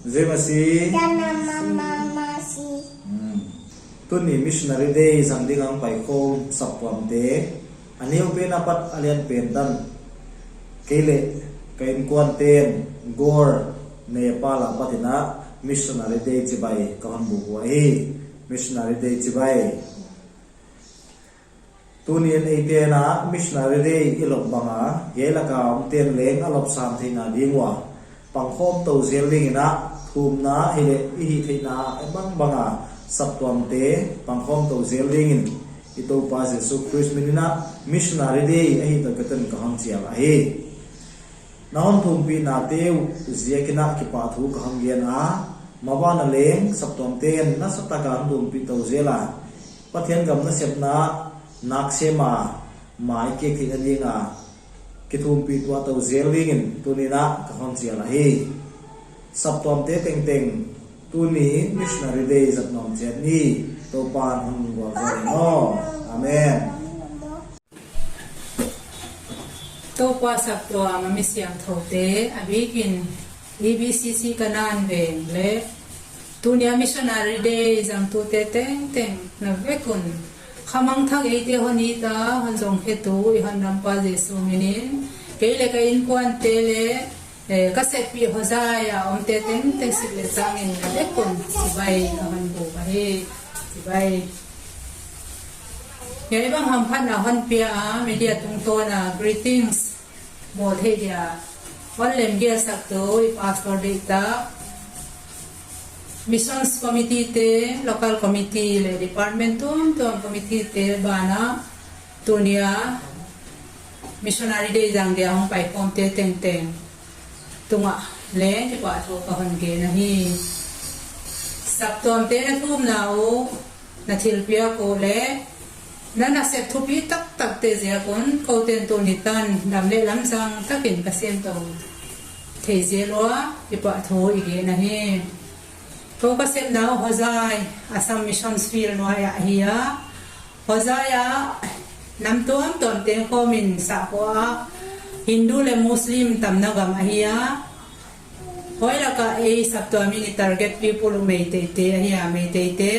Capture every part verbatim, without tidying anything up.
Zema si. Zema mama si. Hmm. Tuni Missionary Day zang ding a hong paikhawm saptuamte, a neu pen apat a lian pen tan, kei leh ka innkuante'n Gore, Nepal apat in a Missionary Day chibai ka hon buk uh ahi. Missionary Day chibai. Tuni'n eite'n a Missionary Day i lop bang a, hiai lak a omte'n leng a lop sam theihna ding ua pangkhawm tou zel dingin a, thumna hileh i hihtheihna bangbang a saptuamte pangkhawm tou zel dingin i Toupa Jesu Khrist min in a Missionary Day ahih toh kiton ka hon chial ahi. Na hon thumpihnate uh ziakin a kipahthu ka hon gen a, maban a leng saptuamte'n nasatak a hon thumpih tou zel a, Pathian gam nasepna nak sem a, mai kek theihna ding a kithumpih tuah tou zel dingin tuni'n a ka hon chial ahi. Saptuamte tengteng, tuni Missionary Day zat nuam chiat ni. Toupa'n hon gualzawl hen aw. Amen. Toupa saptuam a mi siangthoute, a bikin E B C C Kanaan veng leh tuni a Missionary Day zangtute tengteng, na vek un khamangthang eite hon it a hon zongkhetu i hon Dampa Jesu min in, kei leh ka innkuante leh, eh, ka seppih Hosea omte tengteng sik leh sangin na vek un chibai ka hon buk ahi. Chibai. Hiai bang hamphatna hon pia a, media tungtawn a greetings bawl theih dia hon lemgelsaktu i pastor deihtak, missions committee te, local committee leh department tuamtuam committee te banah, tuni a Missionary Day zang dia hong paikhawmte tengteng tungah leng kipahthu ka hon gen ahi. Saptuamte na thumna uh, na thilpiak uh leh na nasep thupi taktakte ziak un, koute'n tuni tan dam leh lamzang takin ka sem tou thei zel ua kipahthu i gen ahi. Kou ka sepna uh Hosea, Assam Missions Field nuai ah ahi a. Hosea, nam tuamtuam teng khawm in sahkhua, Hindu leh Muslim tamna gam ahi a. Huai lak a ei saptuam in i target people uh Meiteite ahi a, Meiteite.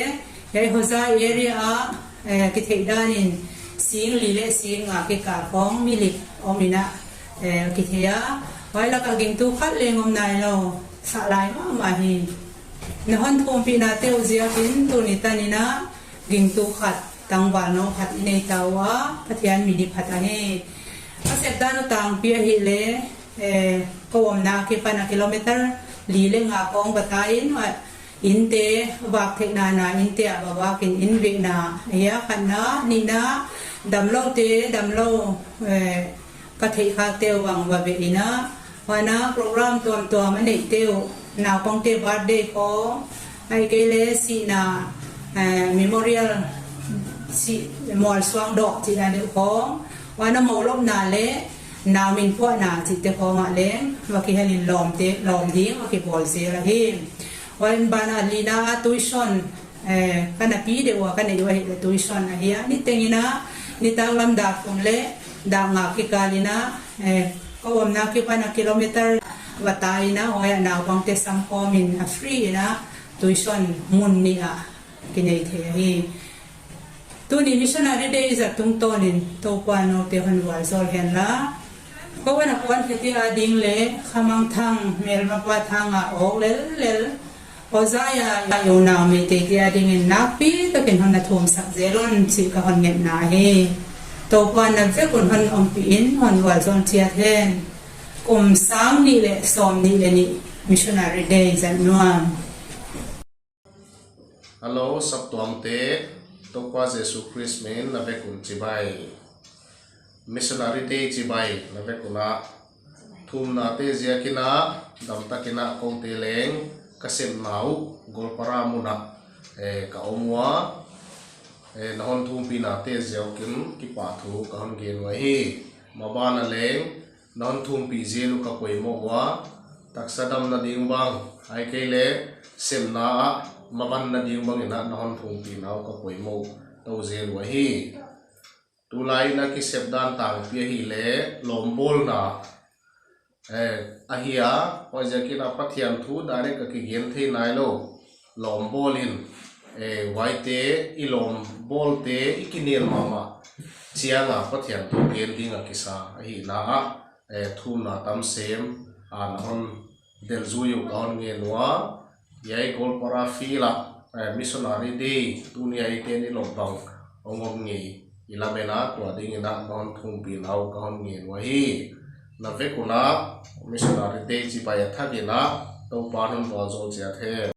Hiai Hosea area ah, eh, kitheih dan in sing li leh sing nga kikal khawng mi lik om in a, eh, kithei a. Huai lak a gingtu khat leng om nailou, sahlai mahmah hi. Na hon thumpihnate uh ziakin tuni tan in a gingtu khat, tangval nou khat i nei ta ua, Pathian min i phat ahi. Ka sep dan uh tangpi ahihleh, eh, ka omna akipan a kilometer li leh nga khawng va tai in, a, innte, vak theihna na innte ah va vak in, inn vehna ahi a, khatna, nihna, damloute, damlou, eh, ka theihkhakte uh bang va veh in a, huan a program tuamtuam a neihte uh, naupangte birthday khawng, ahihkeileh sihna, eh, memorial, sih, mualsuang doh chihna deuh khawng, huan a moulopna leh nau min phuahna chihte khawng ah leng va kihel in lawmte, lawm ding va kibawl zel ahi. Huan banah lina a tuition, eh, ka na pi deuh ua ka neih uh ahihleh tuition ahi a. Niteng in a, nitaklam dak thum leh dak nga kikal in a, eh, ka omna akipan a kilometer va tai in a, huai ah naupangte samkhawm in a free in a tuition mun nih ah kinei thei ahi. Tuni Missionary Day zat tungtawn in Toupa'n noute hon vualzawl hen la. Kou a na kuan kheti a ding leh khamangthang, melmapa thang a awk lellel, Hosea a unau Meiteite a dingin nakpi takin hon na thumsak zel un chih ka hon ngetna hi. Toupa'n na vek un hon ompih in hon vualzawl chiat hen. Kum sang nih leh sawmnih leh nih Missionary Day zat nuam. Hello, saptuamte, Toupa Jesu Khrist min in na vek un chibai. Missionary Day chibai na vek un a. Thumnate ziakin a, damtakin a koute leng ka sepna uh Goalpara mun ah, eh, ka om ua. Eh, na hon thumpihnate ziakin kipahthu ka hon gen uhi. Maban a leng, na hon thumpih zel uh ka poimoh ua, taksa damna ding bang, ahihkeileh sepna ah mabanna ding bang in a na hon thumpihna uh ka poimoh tou zel uhi. Tulai in a kisep dan tangpi ahihleh lawmbawlna, Eh, ahi a, huaiziakin a Pathian thu direct a kigen thei nailou. Lawmbawl in, eh, huaite, i lawmbawlte, i kinel mahmah chiang a Pathian thu gen ding a kisa ahihna ah, eh, thumna tam sem a na hon delzui uh ka hon ngen ua. Hiai Goalpara field ah, eh, Missionary Day, tuni a eite'n i lop bang hong om ngei i lamen a, tua dingin a na hon thumpih uh ka hon ngen uhi. Na vek un a Missionary Day chibai a thak in a Toupa'n hon vualzawl chiat hen.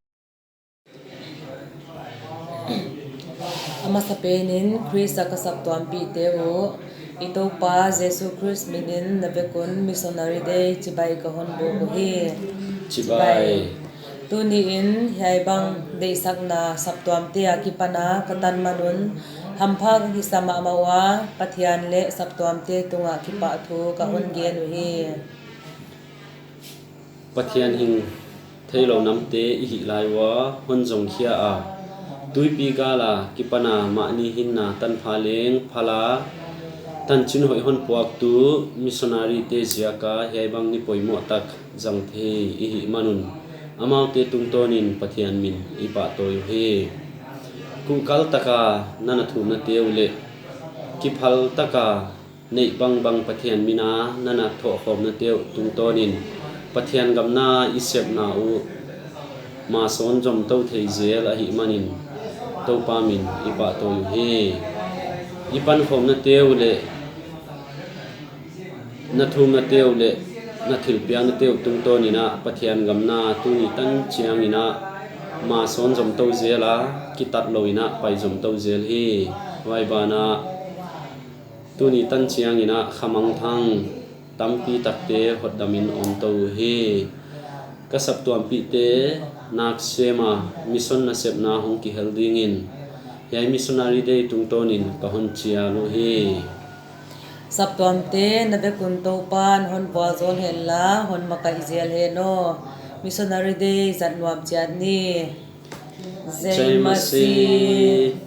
A masapen in Khrist a ka saptuampihte uh, i Toupa Jesu Khrist min in na vek un Missionary Day chibai ka hon buk uhi. Chibai. Tuni in hiai bang deihsakna saptuamte akipan a ka tan man un hampha ka kisa mahmah ua, Pathian leh saptuamte tungah kipahthu ka hon gen uhi. Pathian hing theilou namte i hih lai ua hon zong khia a, tuipi gal akipan a mahni hinna tanpha leng phal a, tanchin hoih hon puaktu missionary te ziak a hiai bang ni poimoh tak zang thei i hih man un, amaute tungtawn in Pathian min i pahtawi uhi. Kuhkal tak a na na thumnate uh leh kiphal tak a neih bangbang Pathian min a na na thohkhawmnate uh tungtawn in Pathian gam na i sepna uh ma sawn zomtou thei zel ahih man in Toupa min i pahtawi uhi. I pankhawmnate uh leh na thumnate uh leh na thilpiaknate uh tungtawn in a Pathian gam na tuni tan chiang in a ma sawn zomtou zel a, kitat lou in a pai zomtou zel hi. Huai ban ah tuni tan chiang in a khamangthang tampi takte hotdam in om tou uhi. Ka saptuampihte nak sem a mission nasepna hong kihel ding in hiai Missionary Day tungtawn in ka hon chial uhi. Saptuamte na vek un Toupa'n hon vualzawl hen la, hon makaih zel hen aw. Missionary Day zat nuam chiat ni. Jai Masih.